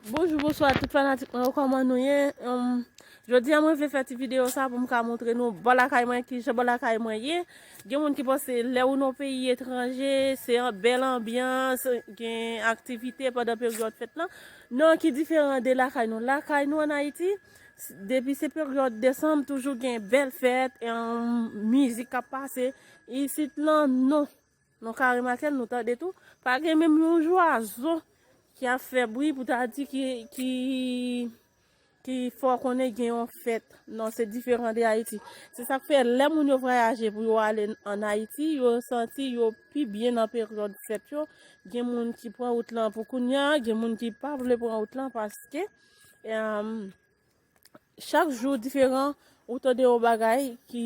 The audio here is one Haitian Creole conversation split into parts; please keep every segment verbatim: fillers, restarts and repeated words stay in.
Bonjou, bonswa tout fanatik mwen yo, kòman nou ye? Em, jodi a mwen vle fè ti videyo sa pou m ka montre nou bò lakay mwen, kijan bò lakay mwen ye. Gen moun ki panse lè ou nan peyi etranje, se an bèl anbyans, gen aktivite pandan peryòd fèt lan. Non, ki diferan de lakay nou. Lakay nou ann Ayiti, s- depi se peryòd desanm, toujou gen bèl fèt, em, mizik k ap pase. Isit lan, non. Nou ka remake l, nou tande tou. Pa gen menm yon zwazo ki ap fè bri pou ta di ki, ki, ki fè w konnen gen yon fèt. Non, se diferan de Ayiti. Se sa k fè lè moun yo vwayaje pou yo ale ann Ayiti, yo santi yo pi byen nan peryòd fèt yo. Gen moun ki pran wout lan pou kounye a, gen moun ki pa vle pran wout lan paske, em, chak jou diferan, ou tande yon bagay ki,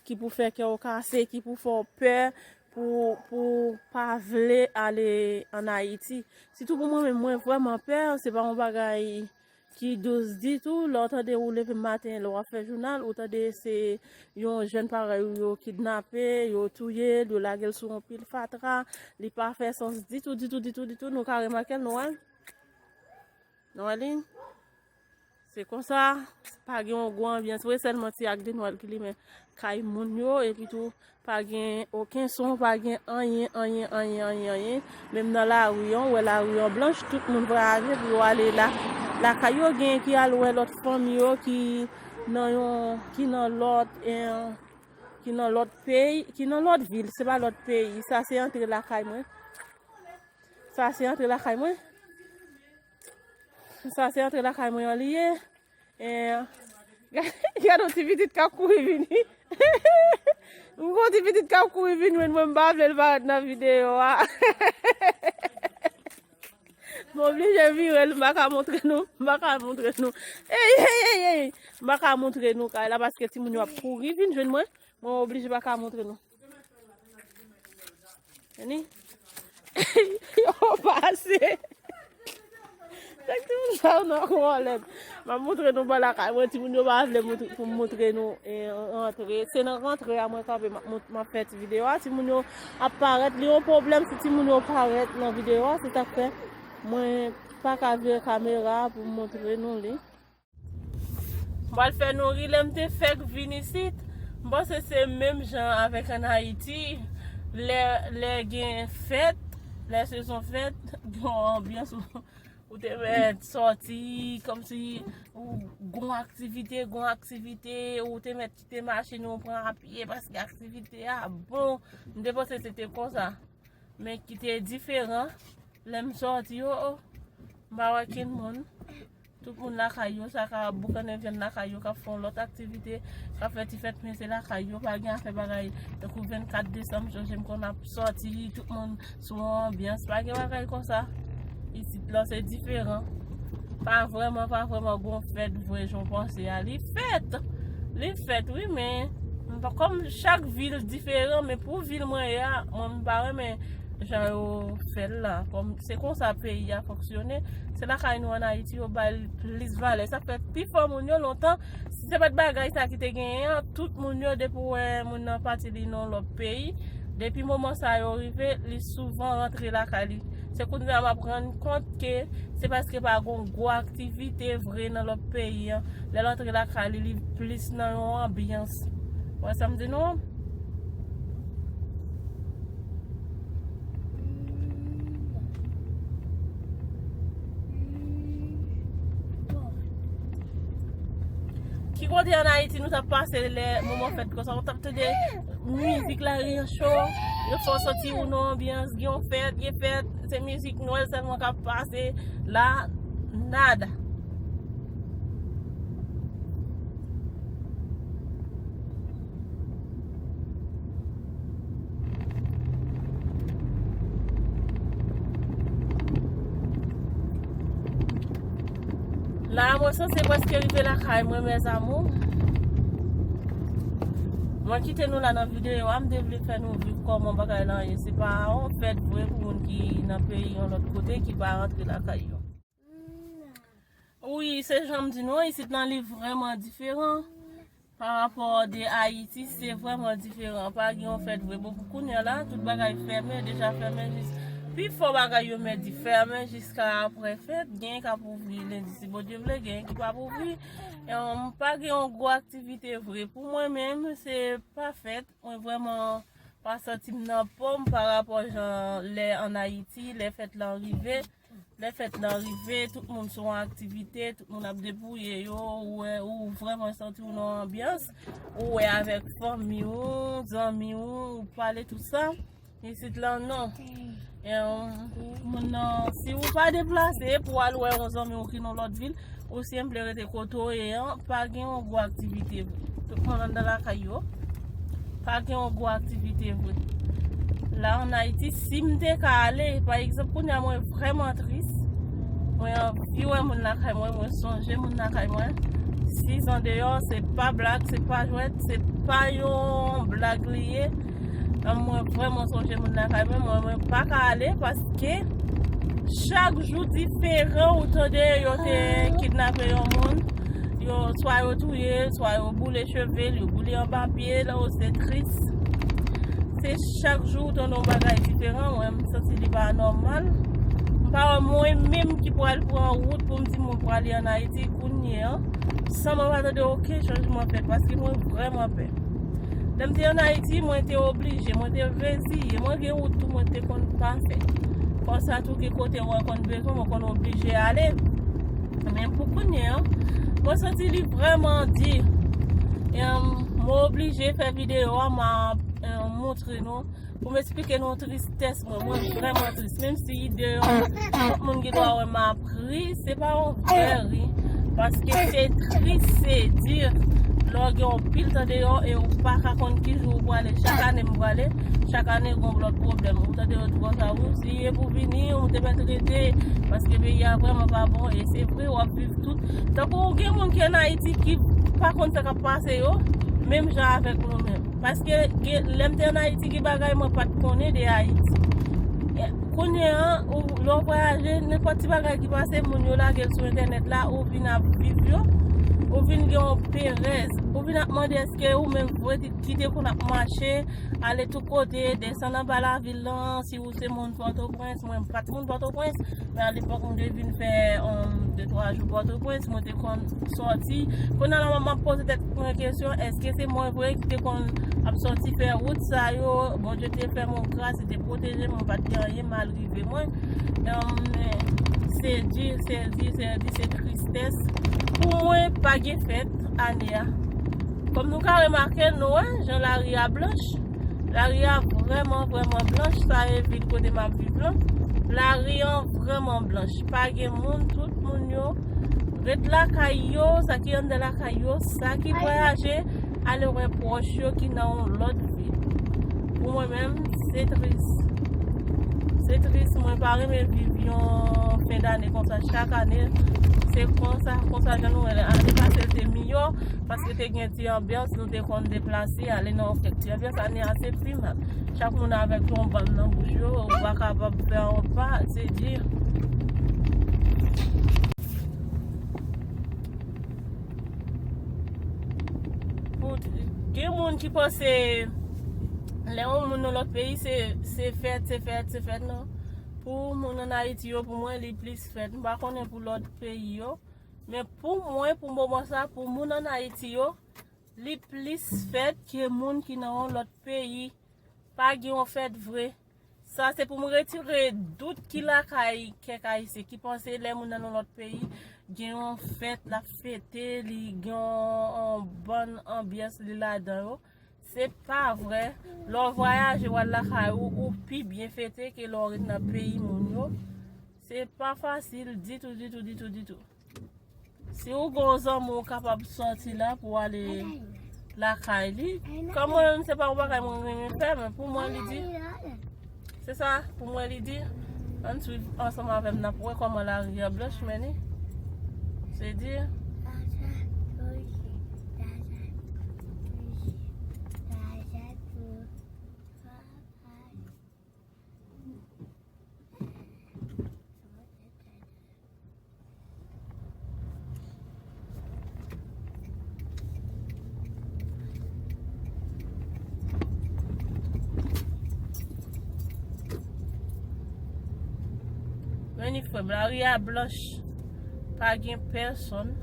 ki pou fè kè w kase, ki pou fè w pè, pou, pou w pa vle ale ann Ayiti. Sitou pou mwen menm, mwen vrèman pè, se pa yon bagay ki dous ditou. Lè w tande ou leve maten, lè w ap fè jounal, ou tande se yon jèn parèy ou yo kidnape, yo touye l, yo lage l sou yon pil fatra, li pa fè sans ditou, ditou, ditou, ditou. Nou ka remake l, nou wè l. Nou wè li? Se konsa, pa gen yon gwo anbyans vre, sèlman ti ak de nwèl ki limen kay moun yo, epi tou, pa gen okenn son, pa gen anyen, anyen, anyen, anyen, anyen. Menm nan lari an, ou wè lari an blanch, tout moun vwayaje pou yo ale la, lakay yo, gen ki al wè lòt fanmi yo ki nan yon, ki nan lòt, eh, ki nan lòt peyi, ki nan lòt vil, se pa lòt peyi. Sa se antre lakay mwen. Sa se antre lakay mwen. Sa se antre lakay mwen an li ye. Eh, gade yon ti pitit k ap kouri vini. M gon ti pitit k ap kouri vini, men mwen m pa vle l parèt nan videyo a. M oblije vire l, m pa ka montre nou, m pa ka montre nou. Ey, ey, ey, ey. M pa ka montre nou kay la paske timoun yo ap kouri vin jwenn mwen. Mwen oblije pa ka montre nou. Vini. Yo pase. Tèk timoun sa yo nan kòlèt. M ap montre nou bò lakay mwen, timoun yo pa vle montre, pou m montre nou, eh, rantre. Se nan rantre a mwen kanpe, m ap mont-, m ap fè ti videyo a. Timoun yo ap parèt, li yon pwoblèm si timoun yo parèt nan videyo a, se sa k fè mwen pa ka vire kamera a pou m montre nou li. M pral fè nou ri, lè m te fèk vin isit, m panse se menm jan avèk ann Ayiti. Lè, lè gen fèt, lè sezon fèt, gen yon anbyans ou, ou te mèt sòti, kòmsi ou gon aktivite, gon aktivite, ou te mèt kite machin ou pran apye paske aktivite a bon. M te panse se te konsa. Men ki te diferan, lè m sòti yo, o, m pa wè kenn moun. Tout moun lakay yo, sa ka boukannen vyann lakay yo, k ap fè yon lòt aktivite, k ap fè ti fèt, men se lakay yo, pa gen afè bagay. Tankou vennkat desanm, m sonje m konn ap sòti, tout moun sou yon anbyans, pa gen bagay konsa. Isit lan, se diferan. Pa vrèman, pa vrèman gon fèt vre, jan w panse a. Li fèt! Li fèt, wi, men m pa, kòm chak vil diferan, men pou vil mwen ye a, mwen m pa renmen jan yo fè l la. Kòm se konsa peyi a fonksyone, se lakay nou ann Ayiti yo bay l plis valè. Sa fè pifò moun yo lontan, si se pa t bagay sa ki te genyen an, tout moun yo, depi w wè moun nan pati li nan lòt peyi, depi moman sa yo rive, li souvan rantre lakay li. Se kounye a m ap rann kont ke se paske pa gon gwo aktivite vre nan lòt peyi an. Lè l antre lakay li, li plis nan yon anbyans. Wè sa m di nou an? Ki kote ann Ayiti nou t ap pase lè moman fèt konsa? Ou t ap tande mizik lari an cho, yo fè w santi ou nan anbyans, gen yon fèt, gen fèt, se mizik Nwèl sèlman k ap pase la, nada. La, mwen sanse prèske rive lakay mwen, mes amours. Mwen kite nou la nan videyo a, m te vle fè nou viv kòman bagay lan ye. Se pa yon fèt vre pou moun ki nan peyi yon lòt kote, ki pa rantre lakay yo. Wi, se jan m di nou an, isit lan li vrèman diferan. Parapò de Ayiti, se vrèman diferan. Pa gen yon fèt vre. Bon, pou kounye a la, tout bagay fèmen, deja fèmen jis Pifò bagay yo mèt di fèmen jiska apre fèt. Gen k ap ouvri lendi si Bondye vle, gen ki p ap ouvri. Em, pa gen yon gwo aktivite vre. Pou mwen menm, se pa fèt. Mwen vrèman pa santi m nan pòm pa rapò jan lè ann Ayiti, lè fèt lan rive. Lè fèt lan rive, tout moun sou yon aktivite, tout moun ap debouye yo, ou wè, ou vrèman santi w nan yon anbyans, ou wè avèk fanmi w, zanmi w, ou pale tout sa. Isit lan, non. Em, moun nan, si ou pa deplase pou al wè yon zanmi w ki nan lòt vil, ou senpleman rete kote w ye an, pa gen yon gwo aktivite vre. Tout moun anndan lakay yo. Pa gen yon gwo aktivite vre. La, ann Ayiti, si m te ka ale, pa egzanp, kounye a mwen vrèman tris. Mwen anvi wè moun lakay mwen, mwen sonje moun lakay mwen. Sis an deyò, se pa blag, se pa jwèt, se pa yon blag li ye. Mwen vrèman sonje moun lakay mwen, mwen, mwen pa ka ale paske chak jou diferan ou tande yo te kidnape yon moun, yo, swa yo touye l, swa yo boule cheve l, yo boule anba pye l, oh, se tris. Se chak jou ou tande yon bagay diferan, mwen, m santi li pa nòmal. M pa wè mwen menm ki pral pran wout pou m di mwen prale ann Ayiti kounye an, san mwen pa tande okenn chanjman fèt, paske mwen vrèman pè. Lè m te ann Ayiti, mwen te oblije, mwen te reziye, mwen gen wout tou mwen te konn pa fè. Konsa tou gen kote mwen konn bezwen, mwen konn oblije ale. Men pou kounye an, mwen santi li vrèman di. E, mwen oblije fè videyo a, m a, e, montre nou, pou m eksplike nou tristès mwen. Mwen vrèman tris. Menm si deyò, tout moun gen dwa wè m ap ri, se pa yon vrè ri. Paske se tris, se di. Lè w gen yon pil tan deyò e ou pa ka konn ki jou ou prale. Chak ane m prale, chak ane gen yon lòt pwoblèm. Ou tande yo di konsa, wi, si e pou vini, ou te mèt rete, paske peyi a vrèman pa bon, e se vre, w ap viv tout. Tankou gen moun ki ann Ayiti ki pa konn sa k ap pase yo, menm jan avèk nou menm. Paske gen, lè m te ann Ayiti, gen bagay mwen pa t konnen de Ayiti. E, kounye an, ou, lè w vwayaje, nenpòt ti bagay ki pase, moun yo lage l sou entènèt la, ou vin ap viv yo, ou vin gen yon perèz, ou vin ap mande èske ou menm vre ki te konn ap mache, ale tout kote, desann anba lavil lan, si ou se moun Pòtoprens, mwen m pa t moun Pòtoprens, men alepòk m te vin fè, um, de twa jou Pòtoprens, mwen te konn sòti. Kounye a la, m ap poze tèt mwen kesyon, èske se mwen vre ki te konn ap sòti fè wout sa yo? Bondye te fè m yon gras, li te pwoteje m, mwen pa t gen anyen mal rive mwen. Um, se di, se di, se di, se tristès. Pou mwen, pa gen fèt ane a. Kòm nou ka remake, nou wè, jan lari a blanch. Lari a vrèman, vrèman blanch, sa e vil kote m ap viv lan. Lari an vrèman blanch. Pa gen moun, tout moun yo ret lakay yo, sa ki anndan lakay yo, sa ki vwayaje, ale wè pwòch yo ki nan yon lòt vil. Pou mwen menm, se tris. Se tris, mwen pa renmen viv yon fen dane konsa. Chak ane, se konsa, konsa jan nou wè. Ane pase, l te miyò. Paske te gen ti anbyans, nou te konn deplase, ale nan yon kèk ti anbyans. Ane a se pi mal. Chak moun avèk yon bann nan bouch yo, ou pa kapab fè yon pa, se di. Pou, gen moun ki panse lè yon moun nan lòt peyi, se, se fèt, se fèt, se fèt, non. Pou moun ann Ayiti yo, pou mwen, li plis fèt. M pa konnen pou lòt peyi yo. Men pou mwen, pou moman sa, pou moun ann Ayiti yo, li plis fèt ke moun ki nan yon lòt peyi. Pa gen yon fèt vre. Sa se pou m retire dout ki lakay kèk Ayisyen ki panse lè moun nan yon lòt peyi gen yon fèt, l ap fete, li gen yon, yon bòn anbyans li ladan yo. Se pa vre. Lè w vwayaje, w al lakay ou, ou pi byen fete ke lè w ret nan peyi moun yo. Se pa fasil ditou, ditou, ditou, ditou. Si ou gen yon zanmi ou kapab sòti la pou ale lakay li, kòm mwen menm se pa yon bagay mwen renmen fè, men pou mwen li di, se sa, pou mwen li di, ann swiv ansanm avè m, n ap wè kòman lari a blanch, men li, se di. Men ni frè m, lari a blanch. Pa gen pèsonn.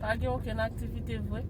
Pa gen okenn aktivite vre.